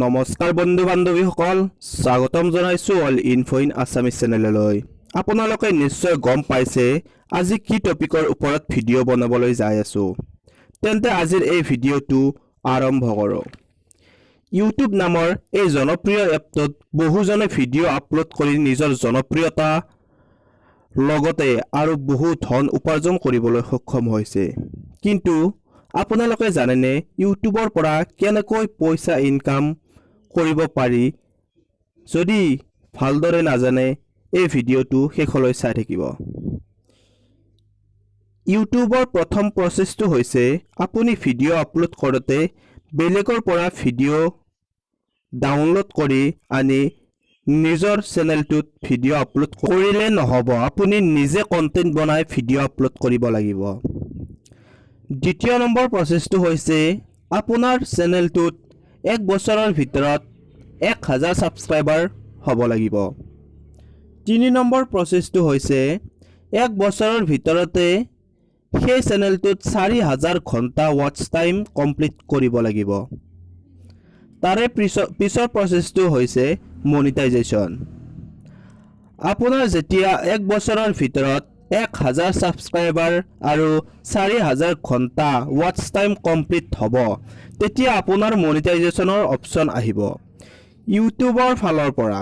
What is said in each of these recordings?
নমস্কাৰ বন্ধু বান্ধৱীসকল, স্বাগতম জনাইছোঁ অল ইনফো ইন আছামিজ চেনেললৈ। আপোনালোকে নিশ্চয় গম পাইছে আজি কি টপিকৰ ওপৰত ভিডিঅ' বনাবলৈ যাই আছোঁ। তেন্তে আজিৰ এই ভিডিঅ'টো আৰম্ভ কৰোঁ। ইউটিউব নামৰ এই জনপ্ৰিয় এপটোত বহুজনে ভিডিঅ' আপলোড কৰি নিজৰ জনপ্ৰিয়তা লগতে আৰু বহু ধন উপাৰ্জন কৰিবলৈ সক্ষম হৈছে। কিন্তু আপোনালোকে জানেনে ইউটিউবৰ পৰা কেনেকৈ পইচা ইনকাম কৰিব পাৰি? যদি ভালদৰে নাজানে, এই ভিডিঅ'টো শেষলৈ চাই থাকিব। ইউটিউবৰ প্ৰথম প্ৰচেছটো হৈছে আপুনি ভিডিঅ' আপলোড কৰোঁতে বেলেগৰ পৰা ভিডিঅ' ডাউনলোড কৰি আনি নিজৰ চেনেলটোত ভিডিঅ' আপলোড কৰিলে নহ'ব, আপুনি নিজে কণ্টেণ্ট বনাই ভিডিঅ' আপলোড কৰিব লাগিব। দ্বিতীয় নম্বৰ প্ৰচেছটো হৈছে আপোনাৰ চেনেলটোত এক বছৰৰ ভিতৰত 1000 ছাবস্ক্ৰাইবাৰ হ'ব লাগিব। 3 নম্বৰ প্ৰচেছটো হৈছে এক বছৰৰ ভিতৰতে সেই চেনেলটোত 4000 ঘণ্টা ৱাটচ টাইম কমপ্লিট কৰিব লাগিব। তাৰে পিছৰ প্ৰচেছটো হৈছে মনিটাইজেশ্যন। আপোনাৰ যেতিয়া এক বছৰৰ ভিতৰত 1000 ছাবস্ক্ৰাইবাৰ আৰু 4000 ঘণ্টা ৱাটচ টাইম কমপ্লিট হ'ব, তেতিয়া আপোনাৰ মনিটাইজেশ্যনৰ অপশ্যন আহিব ইউটিউবৰ ফালৰ পৰা।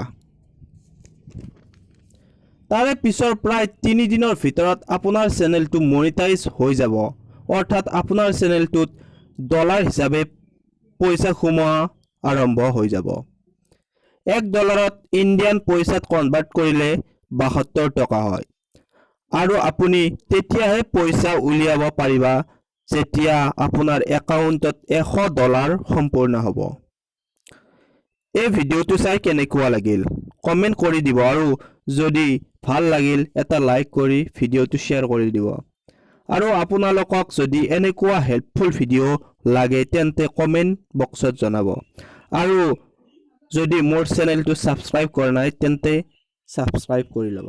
তাৰে পিছৰ প্ৰায় 3 দিনৰ ভিতৰত আপোনাৰ চেনেলটো মনিটাইজ হৈ যাব, অৰ্থাৎ আপোনাৰ চেনেলটোত ডলাৰ হিচাপে পইচা সোমোৱা আৰম্ভ হৈ যাব। 1 ডলাৰত ইণ্ডিয়ান পইচাত কনভাৰ্ট কৰিলে 72 টকা হয় আৰু আপুনি তেতিয়াহে পইচা উলিয়াব পাৰিবা যেতিয়া আপোনাৰ একাউণ্টত 100 ডলাৰ সম্পূৰ্ণ হ'ব। এই ভিডিঅ'টো চাই কেনেকুৱা লাগিল কমেণ্ট কৰি দিব আৰু যদি ভাল লাগিল এটা লাইক কৰি ভিডিঅ'টো শ্বেয়াৰ কৰি দিব। আৰু আপোনালোকক যদি এনেকুৱা হেল্পফুল ভিডিঅ' লাগে, তেন্তে কমেণ্ট বক্সত জনাব। আৰু যদি মোৰ চেনেলটো ছাবস্ক্ৰাইব কৰা নাই, তেন্তে ছাবস্ক্ৰাইব কৰি ল'ব।